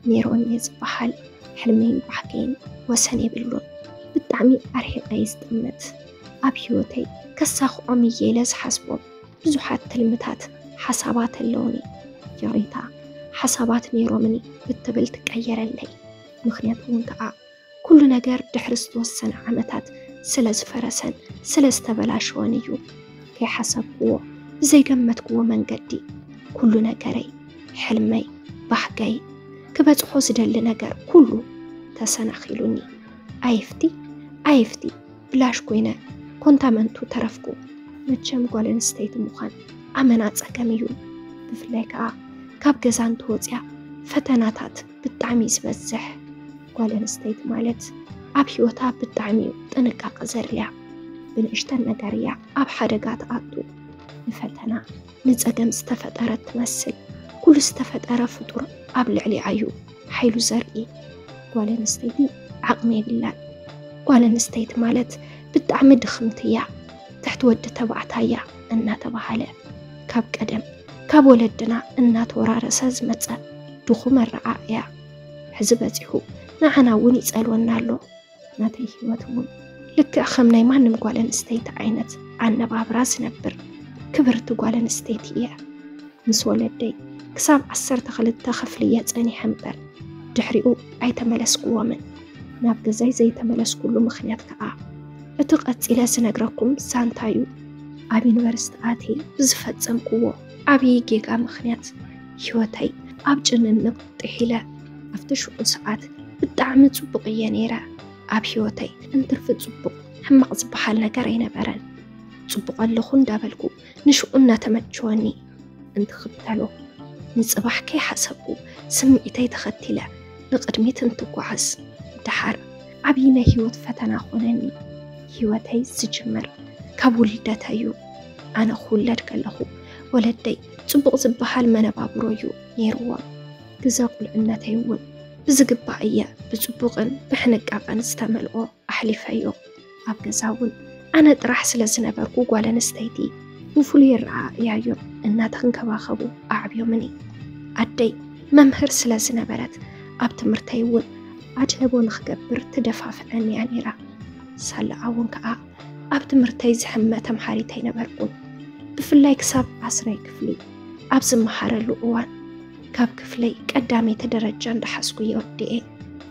ሜሮን እየ ዝበሃል። ሕልመይን ባህገይን ወሰን የብሉን። ብጣዕሚ ኣርሒቐ እየ ዝጥምት። ኣብ ህይወተይ ከሳኽዖም እየ ኢለ ዝሓስቦም ብዙሓት ትልምታት፣ ሓሳባት ኣለውኒ። ይቕሬታ፣ ሓሳባት ነይሮምኒ ብትብል ትቀየረለይ። ምኽንያቱ እውን ከዓ ኩሉ ነገር ድሕሪ ዝተወሰነ ዓመታት ስለ ዝፈረሰን ስለ ዝተበላሸወን እዩ። ከይሓሰብክዎ፣ ብዘይገመትክዎ መንገዲ ኩሉ ነገረይ፣ ሕልመይ፣ ባህገይ፣ ክበጽሖ ዝደሊ ነገር ኩሉ ተሰናኺሉኒ። ኣይፍቲ፣ ኣይፍቲ፣ ብላሽ ኮይነ ኮንታመንቱ ተረፍኩ። መቸም ጓል ኣንስተይቲ ምዃን ኣመና ጸገም እዩ። ብፍላይ ከኣ ካብ ገዛ እንትወጽያ ፈተናታት ብጣዕሚ እዩ ዝበዝሕ። ጓል ኣንስተይቲ ማለት ኣብ ህይወታ ብጣዕሚ እዩ ጥንቃቐ ዘድልያ። ብንእሽተን ነገር እያ ኣብ ሓደጋ ትኣቱ። ንፈተና፣ ንጸገም ዝተፈጠረት ትመስል። ኩሉ ዝተፈጠረ ፍጡር ኣብ ልዕሊኣ እዩ ሓይሉ ዘርኢ። ጓል ኣንስተይቲ ዓቕሚ የብላን። ጓል ኣንስተይቲ ማለት ብጣዕሚ ድኽምቲ እያ፣ ትሕቲ ወዲ ተባዕታይ እያ እናተባሃለ ካብ ቀደም ካብ ወለድና እናተወራረሰ ዝመጸ ድኹም ኣረኣእያ ሕዚ በጺሑ ንዓና እውን ይጸልወና ኣሎ። ናተይ ህይወት እውን ልክዕ ከም ናይ ማንም ጓል ኣንስተይቲ ዓይነት ኣነባብራ ዝነብር ክብርቲ ጓል ኣንስተይቲ እየ። ምስ ወለደይ ክሳብ ዓሰርተ ክልተ ክፍሊ እየ ጸኒሐ እምበር ድሕሪኡ ኣይተመለስክዎምን። ናብ ገዛይ ዘይተመለስኩሉ ምኽንያት ከኣ እቲ ቀጺለ ዝነግረኩም ዛንታ እዩ። ኣብ ዩኒቨርሲቲ ኣትየ ብዝፈጸምክዎ ዓብዪ ጌጋ ምኽንያት ህይወተይ ኣብ ጭንንቕ ጥሒለ። ኣብቲ ሽዑ ሰዓት ብጣዕሚ ጽቡቕ እየ ነይረ። ኣብ ህይወተይ እንትርፊ ጽቡቕ ሕማቕ ዝበሃል ነገር ኣይነበረን። ጽቡቕ ኣለኹ እንዳበልኩ ንሽዑ እናተመቸወኒ እንትኽተሎ፣ ንጽባሕ ከይሓሰብኩ ስምዒተይ ተኸቲለ ንቕድሚት እንትጓዓዝ፣ ደሓር ዓብዪ ናይ ህይወት ፈተና ኾነኒ። ህይወተይ ዝጅምር ካብ ውልደተይ እዩ። ኣነ ክውለድ ከለኹ ወለደይ ጽቡቕ ዝበሃል መነባብሮ እዩ ነይርዎም። ግዘ ቁልዕነተይ እውን ብዝግባእ እየ ብጽቡቕን ብሕንቃቐን ዝተመልኦ ኣሕሊፈዮ። ኣብ ገዛ እውን ኣነ ጥራሕ ስለ ዝነበርኩ ጓል ኣንስተይቲ ብፍሉይ ኣረኣእያ እዮም እናተንከባኸቡ ኣዕብዮምኒ። ኣደይ መምህር ስለ ዝነበረት ኣብ ትምህርተይ እውን ኣድህቦ ንኽገብር ትደፋፍዐኒ እያ ነይራ። ሳላኣ እውን ከኣ ኣብ ትምህርተይ ዝሕመ ተምሃሪት ኣይነበርኩን። ብፍላይ ክሳብ ዓስራይ ክፍሊ ኣብ ዝመሃረሉ እዋን ካብ ክፍለይ ቀዳመይቲ ደረጃ እንዳሓዝኩ እየ ወዲኤ።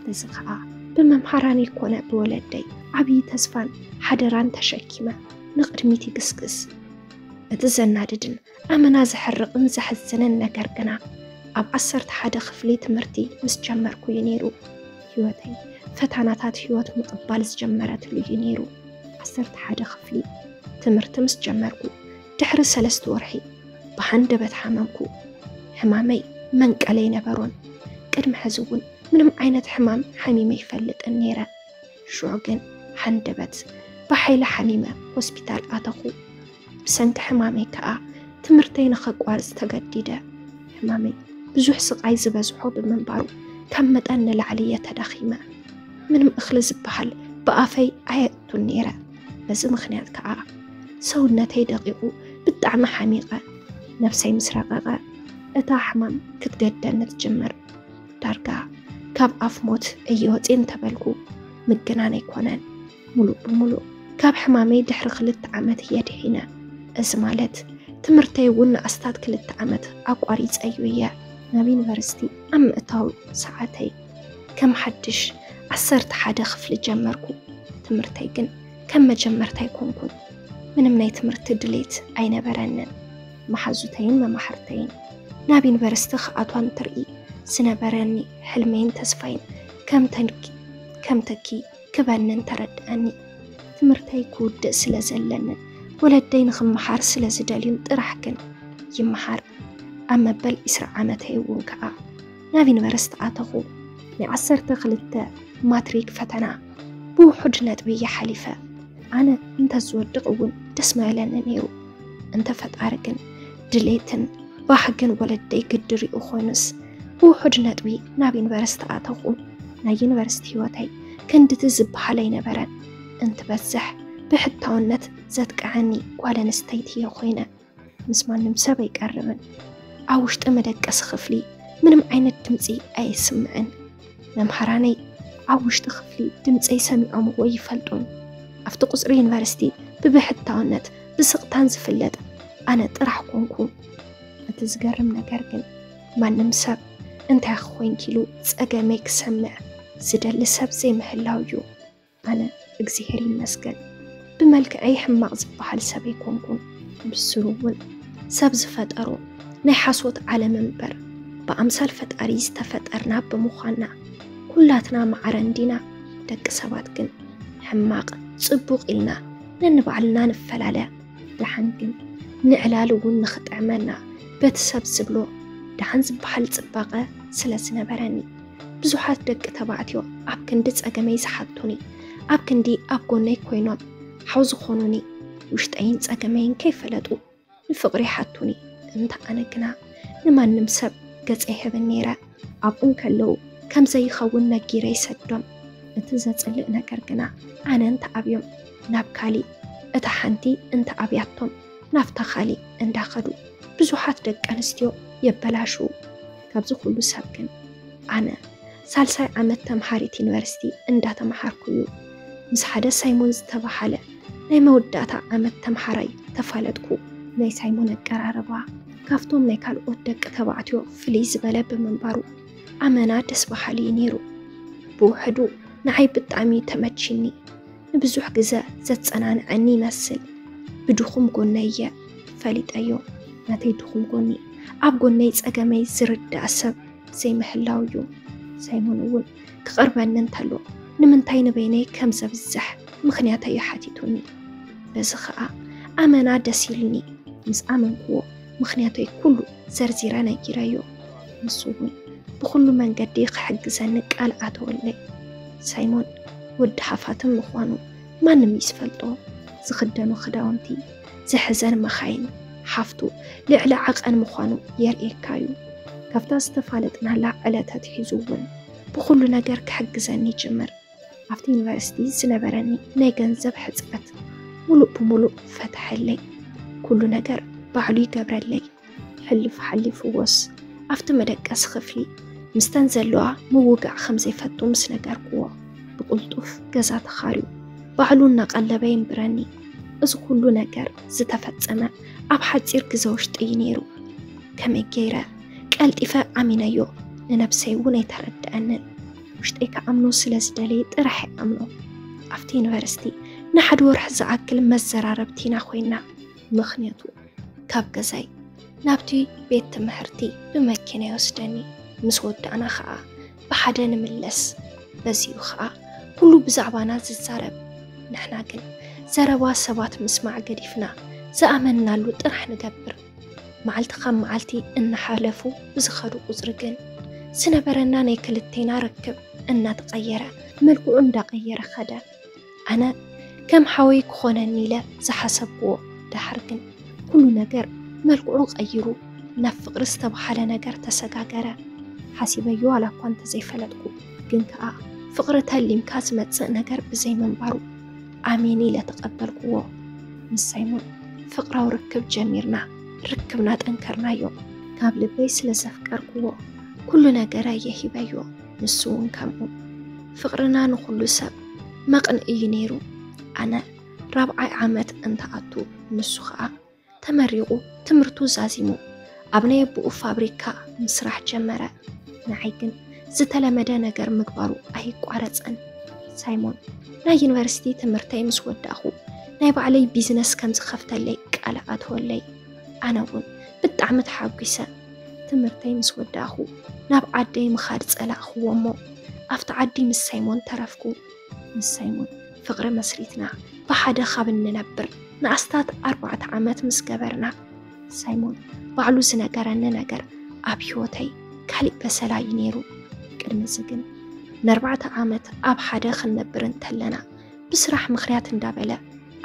በዚ ኸኣ ብመምሃራነይ ኮነ ብወለደይ ዓብዪ ተስፋን ሓደራን ተሸኪመ ንቕድሚት ይግስግስ። እቲ ዘናድድን ኣመና ዘሕርቕን ዘሕዝንን ነገር ግና ኣብ ዓሰርተ ሓደ ክፍሊ ትምህርቲ ምስ ጀመርኩ እዩ ነይሩ። ህይወተይ ፈተናታት ህይወት ምቕባል ዝጀመረትሉ እዩ ነይሩ። ዓሰርተ ሓደ ክፍሊ ትምህርቲ ምስ ጀመርኩ ድሕሪ ሰለስተ ወርሒ ብሃንደበት ሓመምኩ። ሕማመይ መንቀሊ ኣይነበሮን። ቅድሚ ሕዚ እውን ምንም ዓይነት ሕማም ሓሚመ ኣይፈልጥን ነይረ። ሽዑ ግን ሃንደበት ብሓይሊ ሓሚመ ሆስፒታል ኣተኹ። ብሰንኪ ሕማመይ ከኣ ትምህርተይ ንኸቋርጽ ተገዲደ። ሕማመይ ብዙሕ ስቓይ ዝበዝሖ ብምንባሩ ካብ መጠን ንላዕሊ እየ ተዳኺመ። ምንም እኽሊ ዝበሃል ብኣፈይ ኣየእቱን ነይረ። በዚ ምኽንያት ከኣ ሰውነተይ ደቒቑ ብጣዕሚ ሓሚቐ። ነብሰይ ምስ ረቐቐ እታ ሕማም ክትገደኒ ትጅምር። ዳርጋ ካብ ኣፍ ሞት እየ ወፅየ እንተበልኩ ምግናን ኣይኮነን። ሙሉእ ብሙሉእ ካብ ሕማመይ ድሕሪ ክልተ ዓመት እየ ድሒነ። እዚ ማለት ትምህርተይ እውን ንኣስታት ክልተ ዓመት ኣቋሪፀዩ እየ። ናብ ዩኒቨርሲቲ ኣብ ምእታው ሰዓተይ ከም ሓድሽ ዓሰርተ ሓደ ክፍሊ ጀመርኩ። ትምህርተይ ግን ከም መጀመርታ ኣይኮንኩን። ምንም ናይ ትምህርቲ ድሌት ኣይነበረንን። መሓዙተይን መማሕርተይን ናብ ዩኒቨርሲቲ ክኣትዋ እንትርኢ ዝነበረኒ ሕልመይን ተስፋይን ከም ተንኪ-፣ ከም ተኪ ክበንን ተረድኣኒ። ትምህርተይ ክውድእ ስለ ዘለንን ወለደይ ንኽመሃር ስለ ዝደልዩን ጥራሕ ግን ይመሃር። ኣብ መበል ዒስራ ዓመተይ እውን ከኣ ናብ ዩኒቨርሲቲ ኣተኹ። ናይ ዓሰርተ ክልተ ማትሪክ ፈተና ብውሑድ ነጥቢ እየ ሓሊፈ። ኣነ እንተዝወድቕ እውን ደስ ምበለኒ ነይሩ። እንተ ፈጣሪ ግን ድሌትን ባህግን ወለደይ ግዲ ሪኡ ኮይኑስ ብውሑድ ነጥቢ ናብ ዩኒቨርሲቲ ኣተኹ። ናይ ዩኒቨርሲቲ ህይወተይ ክንድቲ ዝበሃል ኣይነበረን። እንትበዝሕ ብሕታውነት ዘጥቅዐኒ ጓል ኣንስተይቲ እየ ኮይነ። ምስ ማንም ሰብ ኣይቀርብን። ኣብ ውሽጢ መደቀሲ ክፍሊ ምንም ዓይነት ድምፂ ኣይስምዕን። መምሃራነይ ኣብ ውሽጢ ክፍሊ ድምፀይ ሰሚዖምዎ ይፈልጡን። ኣብቲ ቁፅሪ ዩኒቨርሲቲ ብብሕታውነት ብስቕታን ዝፍለጥ ኣነ ጥራሕ ኮንኩ። እቲ ዝገርም ነገር ግን ማንም ሰብ እንታይ ክኾይንኪ ኢሉ ፀገመይ ክሰምዕ ዝደሊ ሰብ ዘይምህላው እዩ። ኣነ እግዚኣብሔር ይመስገን ብመልክዐይ ሕማቕ ዝበሃል ሰብ ኣይኮንኩን። ብስሩ እውን ሰብ ዝፈጠሮ ናይ ሓሶት ዓለም እምበር ብኣምሳል ፈጣሪ ዝተፈጠርና ብምዃንና ኩላትና ማዕረ እንዲና። ደቂ ሰባት ግን ሕማቕ ጽቡቕ ኢልና ነንባዕልና ንፈላለ። ደሓን ግን ንዕላል እውን ንኽጥዕመና በቲ ሰብ ዝብሎ ደሓን ዝበሃል ጽባቐ ስለ ዝነበረኒ ብዙሓት ደቂ ተባዕትዮ ኣብ ክንዲ ጸገመይ ዝሓቱኒ፣ ኣብ ክንዲ ኣብ ጎነይ ኮይኖም ሓው ዝኾኑኒ፣ ውሽጠይን ጸገመይን ከይፈለጡ ንፍቕሪ ይሓቱኒ። እንተ ኣነ ግና ንማንም ሰብ ገጸ ይህብን ነይረ። ኣብኡ እንከለዉ ከም ዘይኸውን ነጊረ ይሰዶም። እቲ ዘጽልእ ነገር ግና ኣነ እንተ ኣብዮም ናብ ካሊእ፣ እታ ሓንቲ እንተ ኣብያቶም ናብታ ካሊእ እንዳኸዱ ብዙሓት ደቂ ኣንስትዮ የበላሽዉ። ካብዚ ኩሉ ሰብ ግን ኣነ ሳልሳይ ዓመት ተምሃሪት ዩኒቨርሲቲ እንዳተምሃርኩ እዩ ምስ ሓደ ሳይሞን ዝተባሃለ ናይ መወዳእታ ዓመት ተምሃራይ ተፋለጥኩ። ናይ ሳይሞን ኣቀራርባ ካብቶም ናይ ካልኦት ደቂ ተባዕትዮ ፍልይ ዝበለ ብምንባሩ ኣመና ደስ በሃሊ እዩ ነይሩ። ብውሕዱ ንዓይ ብጣዕሚ ተመቺኒ። ንብዙሕ ግዘ ዘጸናንዐኒ ይመስል። ብድኹም ጎነይ እየ ፈሊጠዮ። ነተይ ድኹም ጎኒ ኣብ ጎነይ ጸገመይ ዝርዳእ ሰብ ዘይምህላው እዩ። ሳይሞን እውን ክቐርበኒ እንተሎ ንምንታይ ንበይነይ ከም ዘብዝሕ ምኽንያተይ ሓቲቱኒ። በዚ ኸኣ ኣመና ደስ ኢልኒ። ምስ ኣመንክዎ ምኽንያተይ ኩሉ ዘርዚረ ነጊረዮ። ንሱ እውን ብኹሉ መንገዲ ክሕግዘኒ ቃል ኣተወለይ። ሳይሞን ወዲ ሃፋትም ምዃኑ ማንም እዩ ዝፈልጦ። ዝኽደኖ ክዳውንቲ፣ ዝሕዘን መኻይን፣ ሓፍቱ ልዕሊ ዓቐን ምዃኑ የርእየካ እዩ። ካብታ ዝተፋለጥናላ ዕለት ኣትሒዙ እውን ብኹሉ ነገር ክሕግዘኒ ይጅምር። ኣብቲ ዩኒቨርሲቲ ዝነበረኒ ናይ ገንዘብ ሕጽረት ሙሉእ ብሙሉእ ፈተሐለይ። ኩሉ ነገር ባዕሉ ይገብረለይ። ሕሉፍ ሓሊፍዎስ ኣብቲ መደቀሲ ክፍሊ ምስተን ዘለዋ ምውጋዕ ከም ዘይፈቱ ምስ ነገርክዎ ብቕልጡፍ ገዛ ተኻርዩ ባዕሉ እናቐለበ የንብረኒ። እዚ ኩሉ ነገር ዝተፈጸመ ኣብ ሓጺር ግዘ ውሽጢ እዩ ነይሩ። ከመይ ገይረ ቀልጢፈ ኣሚነዮ ንነብሰይ እውን ኣይተረድኣንን። ውሽጠይ ክኣምኖ ስለ ዝደለየ ጥራሕ ይኣምኖ። ኣብቲ ዩኒቨርሲቲ ንሓደ ወርሒ ዝኣክል መዘራረብቲ ኢና ኮይና። ምኽንያቱ ካብ ገዛይ ናብቲ ቤት ትምህርቲ ብመኪና ይወስደኒ። ምስ ወዳእና ኸኣ ብሓደ ንምለስ። በዚኡ ኸኣ ኩሉ ብዛዕባና ዝዛረብ። ንሕና ግን ዘረባ ሰባት ምስማዕ ገዲፍና ዝኣመንናሉ ጥራሕ ንገብር። መዓልቲ ካብ መዓልቲ እናሓለፉ ብዝኸዱ ቁፅሪ ግን ዝነበረና ናይ ክልቴና ርክብ እናተቐየረ፣ መልክዑ እንዳቐየረ ኸደ። ኣነ ከም ሓወይ ክኾነኒ ኢለ ዝሓሰብክዎ ደሓር ግን ኩሉ ነገር መልክዑ ቀይሩ ናብ ፍቕሪ ዝተባሃለ ነገር ተሰጋገረ። ሓሲበዮ ዋላ እኳ እንተዘይፈለጥኩ ግን ከኣ ፍቕሪ ተሊምካ ዝመጽእ ነገር ብዘይምንባሩ ኣሜን ኢለ ተቐበልክዎ። ምስ ሳይሞን ፍቕራዊ ርክብ ጀሚርና፣ ርክብና ጠንከርናዮ። ካብ ልበይ ስለ ዘፍቀርክዎ ኩሉ ነገረ እየ ሂበዮ። ንሱ እውን ከምኡ። ፍቕርና ንኹሉ ሰብ መቕንኢ እዩ ነይሩ። ኣነ ራብዓይ ዓመት እንትኣቱ ንሱ ኸኣ ተመሪቑ ትምህርቱ ዛዚሙ ኣብ ናይ ኣቦኡ ፋብሪካ ምስራሕ ጀመረ። ንዓይ ግን ዝተለመደ ነገር ምግባሩ ኣይቋረጸን። ሳይሞን ናይ ዩኒቨርሲቲ ትምህርተይ ምስ ወዳእኹ ናይ ባዕለይ ቢዝነስ ከም ዝኸፍተለይ ቃል ኣተወለይ። ኣነ እውን ብጣዕሚ ተሓጒሰ። ትምህርተይ ምስ ወዳእኹ ናብ ዓደይ ምኻድ ጸላእኽዎ እሞ ኣብቲ ዓዲ ምስ ሳይሞን ተረፍኩ። ምስ ሳይሞን ፍቕሪ መስሪትና ብሓደ ካብ እንነብር ንኣስታት ኣርባዕተ ዓመት ምስ ገበርና ሳይሞን ባዕሉ ዝነገረኒ ነገር ኣብ ህይወተይ ካሊእ በሰላ እዩ ነይሩ። ቅድሚ እዚ ግን ንኣርባዕተ ዓመት ኣብ ሓደ ክንነብር እንተለና ብስራሕ ምኽንያት እንዳበለ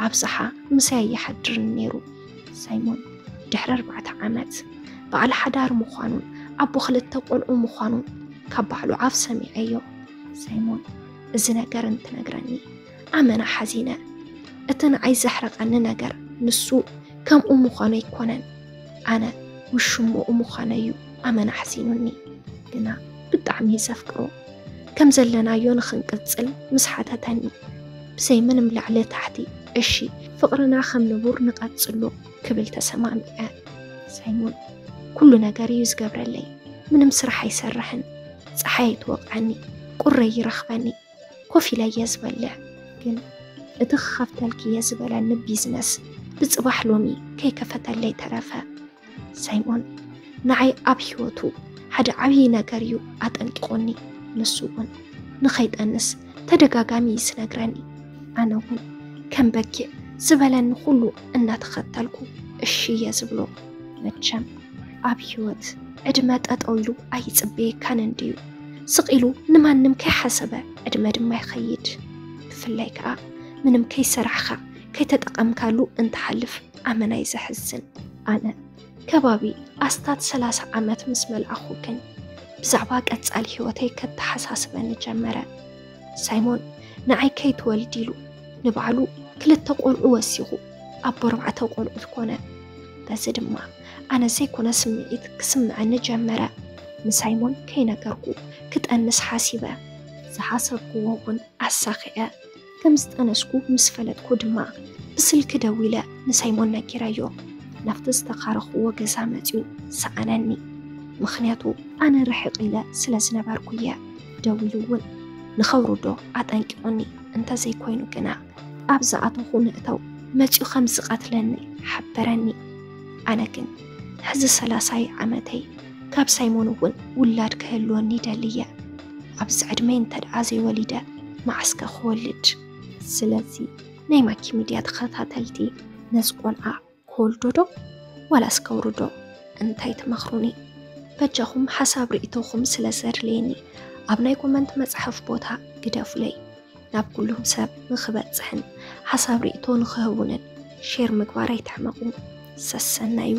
ኣብዝሓ ምሳይ ኣይሓድርን ነይሩ። ሳይሞን ድሕሪ ኣርባዕተ ዓመት በዓል ሓዳር ምዃኑን ኣቦ ክልተ ቆልዑ ምዃኑን ካብ ባዕሉ ኣፍ ሰሚዐዮ። ሳይሞን እዚ ነገር እንትነግረኒ ኣመና ሓዚነ። እቲ ንዓይ ዘሕረቐኒ ነገር ንሱ ከምኡ ምዃኑ ኣይኮነን፣ ኣነ ውሽምኡ ምዃነይ እዩ። ኣመና ኣሕዚኑኒ። ግና ብጣዕሚ እየ ዘፍቅሮ። ከም ዘለናዮ ንኽንቅጽል ምስ ሓተተኒ፣ ብዘይ ምንም ላዕሊ ታሕቲ፣ "እሺ፣ ፍቕርና ከም ንቡር ንቐጽሎ" ክብል ተሰማሚዐ። ሳይሞን ኩሉ ነገር እዩ ዝገብረለይ። ምንም ስራሕ ኣይሰርሕን። ጸሓይ ኣይትወቕዐኒ፣ ቁሪ ይረኽበኒ። ኮፍ ኢለ እየ ዝበልዕ። ግን እቲ ክኸፍተልኪ እየ ዝበለኒ ቢዝነስ ብጽባሕ ሎሚ ከይከፈተለይ ተረፈ። ሳይሞን ንዓይ ኣብ ህይወቱ ሓደ ዓብዪ ነገር እዩ ኣጠንቂቑኒ። ንሱ እውን ንኸይጠንስ ተደጋጋሚ እዩ ዝነግረኒ። ኣነ እውን ከም በጊዕ ዝበለኒ ኩሉ እናተኸተልኩ እሺ እየ ዝብሎ። መቸም ኣብ ህይወት ዕድመ ጠጠው ኢሉ ኣይጽበየካን እንድዩ። ስቕ ኢሉ ንማንም ከይሓሰበ ዕድመ ድማ ይኸይድ። ብፍላይ ከኣ ምንም ከይሰራሕኻ ከይተጠቐምካሉ እንትሓልፍ ኣመና እዩ ዘሕዝን። ኣነ ከባቢ ኣስታት ሰላሳ ዓመት ምስ መልኣኹ ግን ብዛዕባ ቀጻሊ ህይወተይ ከተሓሳስበኒ ጀመረ። ሳይሞን ንዓይ ከይትወልድ ኢሉ ንባዕሉ ክልተ ቆልዑ ወሲኹ ኣቦ ኣርባዕተ ቆልዑት ኮነ። በዚ ድማ ኣነ ዘይኮነ ስምዒት ክስምዐኒ ጀመረ። ንሳይሞን ከይነገርኩ ክጠንስ ሓሲበ። ዝሓሰብክዎ እውን ኣሳኺዐ። ከም ዝጠነስኩ ምስ ፈለጥኩ ድማ ብስልኪ ደዊለ ንሳይሞን ነጊረዮ። ናብቲ ዝተኻረኽዎ ገዛ መጺኡ ሰኣነኒ። ምኽንያቱ ኣነ ርሕቕ ኢለ ስለ ዝነበርኩ እየ። ደዊሉ እውን ንኸውርዶ ኣጠንቂቑኒ። እንተዘይኮይኑ ግና ኣብ ዝኣተኹ ንእተው መጺኡ ከም ዝቐትለኒ ሓበረኒ። ኣነ ግን ሕዚ ሰላሳይ ዓመተይ፣ ካብ ሳይሞን እውን ውላድ ክህልወኒ ይደሊ እየ። ኣብዚ ዕድመይ እንተ ደኣ ዘይወሊደ መዓስከ ክወልድ? ስለዚ ናይ ማኪ ሚድያ ተኸታተልቲ ነዚ ቆልዓ ክወልዶ ዶ ዋላስ ከውርዶ እንታይ ትመኽሩኒ? በጃኹም ሓሳብ ርእይቶኹም ስለ ዘድልየኒ ኣብ ናይ ኮመንት መጽሓፍ ቦታ ግደፉለይ። ናብ ኩሉም ሰብ ንኽበጽሕን ሓሳብ ርእይቶ ንኽህቡንን ሼር ምግባር ኣይትሕመቑ። ሰሰናዩ።